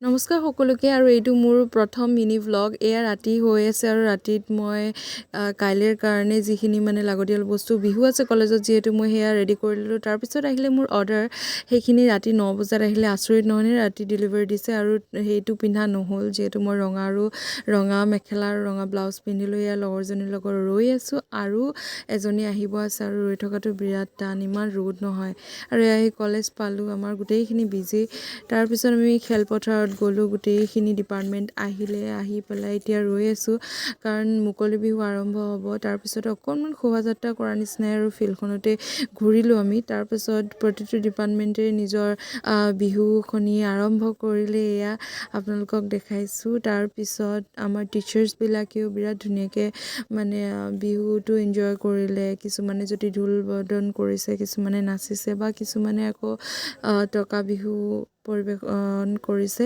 নমস্কাৰ সকলোকে আৰু এইটো মোৰ প্ৰথম মিনি ভ্লগ। এয়া ৰাতি হৈ আছে আৰু ৰাতিত মই কাইলৈৰ কাৰণে যিখিনি মানে লাগতিয়াল বস্তু, বিহু আছে কলেজত যিহেতু, মই সেয়া ৰেডি কৰি ল'লোঁ। তাৰপিছত আহিলে মোৰ অৰ্ডাৰ। সেইখিনি ৰাতি 9 বজাত আহিলে। আচৰিত নহয়নে? ৰাতি ডেলিভাৰী দিছে। আৰু সেইটো পিন্ধা নহ'ল, যিহেতু মই ৰঙা আৰু ৰঙা মেখেলা আৰু ৰঙা ব্লাউজ পিন্ধিলোঁ। এয়া লগৰজনীৰ লগত ৰৈ আছোঁ আৰু এজনী আহিব আছে আৰু ৰৈ থকাটো বিৰাট টান, ইমান ৰ'দ নহয়। আৰু এয়া আহি কলেজ পালোঁ, আমাৰ গোটেইখিনি বিজি। তাৰপিছত আমি খেলপথাৰত গ'লোঁ। গোটেইখিনি ডিপাৰ্টমেণ্ট আহিলে, আহি পেলাই এতিয়া ৰৈ আছোঁ, কাৰণ মুকলি বিহু আৰম্ভ হ'ব। তাৰপিছত অকণমান শোভাযাত্ৰা কৰাৰ নিচিনাই আৰু ফিল্ডখনতে ঘূৰিলোঁ আমি। তাৰপিছত প্ৰতিটো ডিপাৰ্টমেণ্টে নিজৰ বিহুখনি আৰম্ভ কৰিলে। এয়া আপোনালোকক দেখাইছোঁ। তাৰপিছত আমাৰ টিচাৰ্ছবিলাকেও বিৰাট ধুনীয়াকৈ মানে বিহুটো এনজয় কৰিলে। কিছুমানে যদি ঢোল বাদন কৰিছে, কিছুমানে নাচিছে বা কিছুমানে আকৌ টকা বিহু পৰিৱেশন কৰিছে।